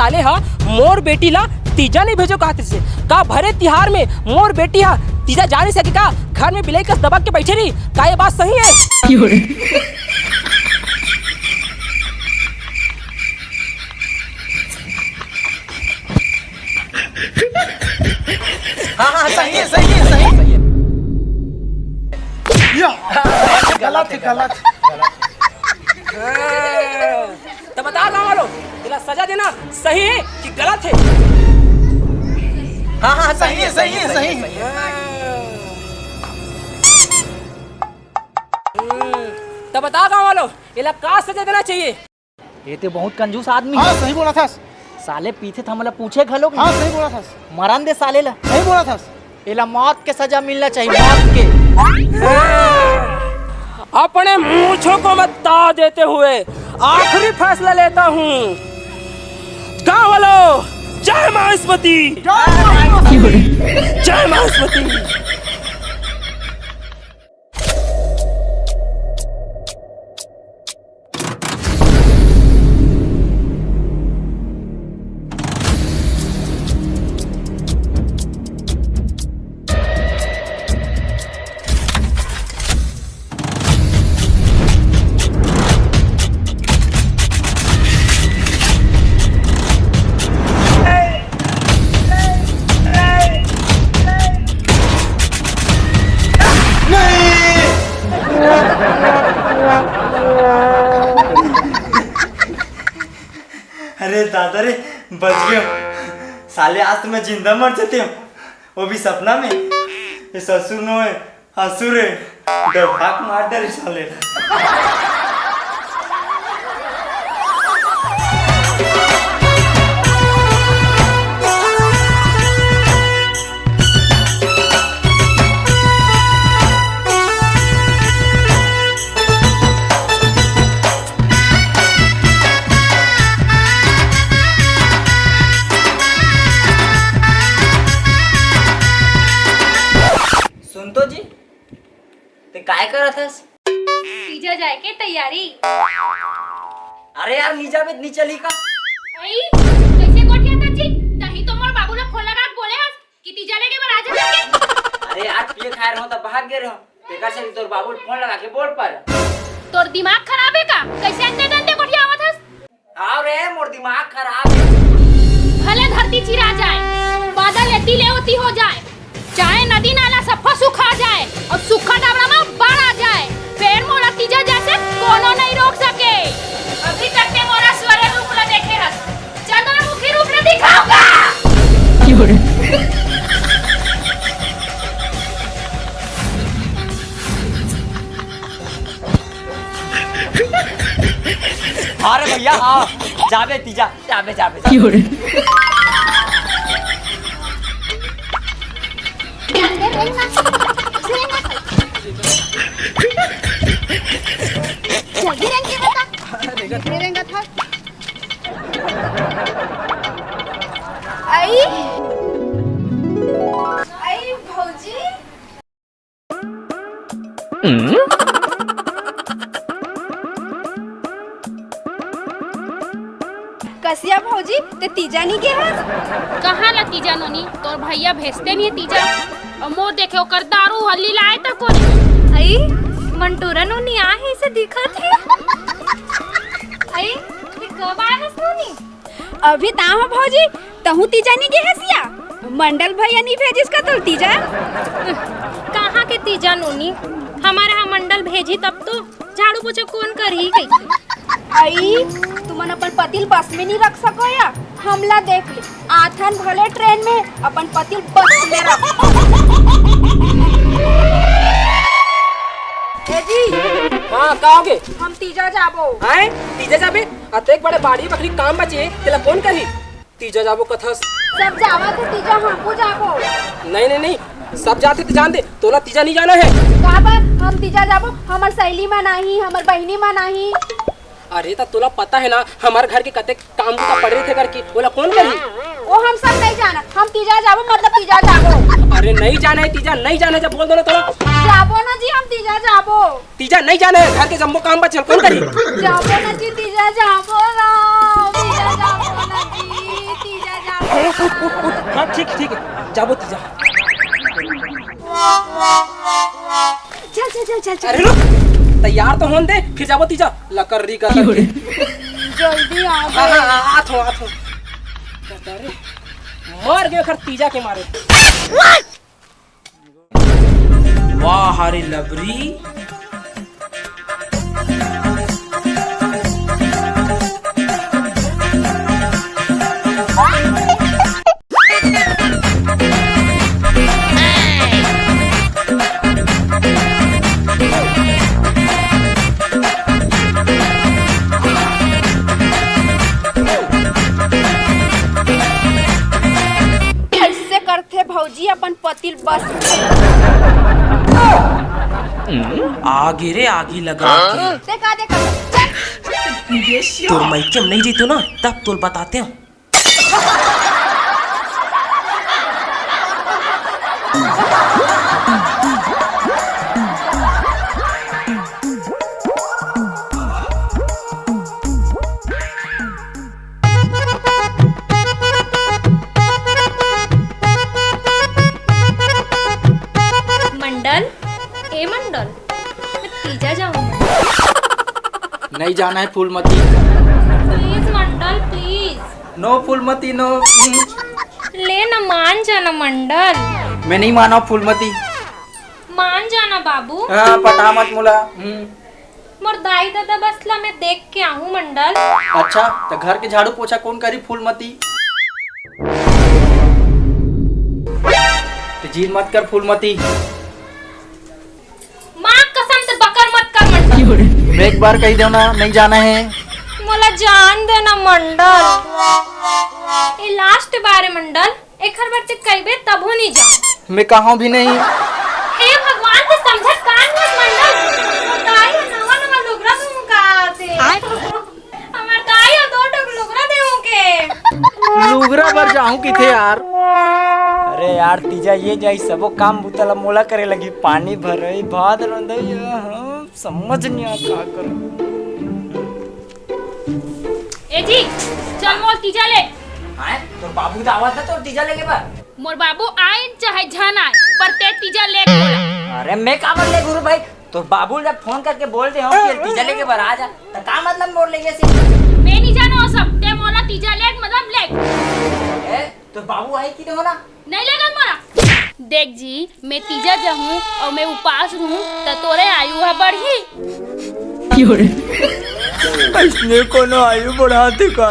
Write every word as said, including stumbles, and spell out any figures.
ताले ह मोर बेटी ला तीजा नहीं भेजो कहत रहिसे। का भरे तिहार में मोर बेटी ह तीजा जा नहीं सके का? घर में बिलाई कस दबक के बैठे रही। का ये बात सही है? हाँ, हाँ, सही है, सही है, सही है। या, गलत है, गलत। हाँ, तो बता गाँव वालों, तेला सजा देना सही है कि गलत है? हाँ, हाँ, सही है, सही है, सही है। हाँ। हम्म, तो बता गाँव वालों, एला का सजा देना चाहिए? ये तो बहुत कंजूस आदमी हाँ, है। सही बोला था। साले पीथे था, हमला पूछे घलो नहीं। हाँ, सही बोला था। मरन दे साले ला। सही बोला था। एला मौत के सजा मिलना चाहिए, मौत के। अपने मूंछों को मैं ताव देते हुए आखिरी फैसला लेता हूँ। गाँव वालों, जय माहिष्मती। जय माहिष्मती। अरे दादा रे, बच गयो। साले आज तो मैं जिंदा मर जाते हूँ, वो भी सपना में। ये ससुर नो है, हसुर है, डबाक मार डरे साले। सुन तो जी, ते काय करत हस? तीजा जाए के तैयारी। अरे यार, नी जाबे त नी चली का? अई, कैसे गोठियाथस जी? तहीं तो मोर बाबू ला फोन लगा के बोले हस कि तीजा लेके बर आ जा करके। अरे यार, पिए खाए रहो त भाग गे रहो। तेकर से तोर बाबू ला फोन लगा के बोल पर। तोर दिमाग खराब है का? कैसे अंते दंते गोठियावत हस? हाँ रे, मोर दिमाग खराब है। भले धरती चिरा जाए, बादल एती ले ओती हो जाए, चाहे नदी नाला सफा सुखा जाए अउ सुखा डबरा म बाढ़ आ जाए, फेर मोला तीजा जइसे कोनो नइ रोक सके। अभी तक ते मोला स्वरे रूप ल देखे हस, चंद्रमुखी रूप ल दिखाऊंगा। हाँ रे भैया, हाँ, जाबे तीजा, जाबे, जाबे, जाबे। जल्दी रेंग के बता। रेंगत था। आई, आई भौजी। कसिया भौजी, ते तीजा नी गे हस? कहाँ ला तीजा नोनी, तोर भैया भेजते नहीं तीजा। अउ मोर देखे ओकर दारू हल्ली लाए तक कोनी। आई, मंटूरा नोनी आ हे, इसे दिखत हे। आई, ते कब आए हस नोनी? अभी ताव भौजी, तहूँ तीजा नी गे हस या? मंडल भैया नी भेजिस का तोल तीजा? कहाँ के तीजा नोनी? हमर हा मंडल भेजी तब तो झाड़ू पोछा कोन करही कहिथे। आई, तुमन अपन पति ल बस में नी रख सको या? हमला देख ले, आथन भले ट्रेन में, अपन पति ल बस में रख। ए जी, हाँ, का होगे? हम तीजा जाबो। आए? तीजा जाबे? अतेक बड़े बाड़ी बखरी काम बचे, तेला कोन करही? तीजा जाबो कथस। सब जावत हे तीजा, हमहू जाबो। नहीं, नहीं, नहीं, सब जाथे त जान दे, तोला तीजा नहीं जाना है। काबर? हम तीजा जाबो, हमर सहेली मन आही, हमर बहिनी मन आही। अरे, त तोला पता है ना, हमर घर के कतेक काम बूता पड़े रहिथे करके, ओला कोन करही? ओ हम सब नहीं जाना, हम तीजा जाबो, मतलब तीजा जाबो। अरे, नहीं जाना है तीजा, नहीं जाना है, जब बोल दो ना तोला। जाबो ना जी, हम तीजा जाबो। तीजा नहीं जाना है, घर के जम्मो काम बचल, कोन करही? जाबो ना जी, तीजा जाबो ना, तीजा जाबो ना जी। उठ, उठ, उठ। हाँ, ठीक, ठीक है, जाबो तीजा। चल, चल, चल, चल, चल। अरे रुक, तैयार तो होन दे, फिर जाबो तीजा। लकर्री का लकर्री। जल्दी आ हाँ, हाँ, हाँ, आत हो, आत हो। अरे, मर गए खर तीजा के मारे। वाह रे लबरी। ऐसे करथे भौजी अपन पति ल बस। आगे रे, आगी लगा के। ते का देखा? चल। तोर मइके में नहीं रहितो ना, तब तोल बताते हैं। मंडल, ए मंडल, मैं तीजा जाऊं। नहीं जाना है Phoolmati. Please Mandal, please. No Phoolmati, no. ले ना, मान जाना मंडल। मैं नहीं माना फूलमती। मान जाना बाबू। हाँ, पटा मत मोला। हम्म। मोर दाई ददा बस ला मैं देख के आहूं मंडल। अच्छा, त घर के झाड़ू पोछा कोन करी फूलमती? ते जिद मत कर फूलमती। माँ कसम से बकर मत कर मंडल। मैं एक बार कही देव ना, नहीं जाना है। मोला जान देना मंडल। ये लास्ट बार है मंडल। एखर बर ते कहिबे तभो नहीं जा। मैं कहां भी नहीं। हे भगवान, ते समझत कान मत मंडल। मोर दाई ह नवा नवा लुगरा धोहूं का आते। हमर दाई ह दो ठो लुगरा देहूं के। लुगरा बर जाहूं किथे यार। अरे यार, तीजा ये जाई, सबो काम बुता ला मोला करे लगी, पानी भरई, भात रंधई, हम समझ नहीं आ का करूं। ए जी, चल मोर तीजा ले। आय, तोर बाबू त आवत हे तोर तीजा लेके बर। मोर बाबू आय चाहे झन आय, पर ते तीजा ले मोला। अरे मैं काबर ले गुरु भाई, तोर बाबू ला फोन करके बोल दे हूं कि तीजा लेके बर आ जा, त का मतलब मोर लेगे से? मैं नहीं जानो सब, ते मोला तीजा ले मतलब ले। ए, तोर बाबू आय कि नहीं हो ना? नहीं लेगन मोला। देख जी, मैं तीजा जाहूं अउ मैं उपास रहूं, त तोरे आयु ह बढ़ही। अइसने कोनो आयु बढ़ाथे का?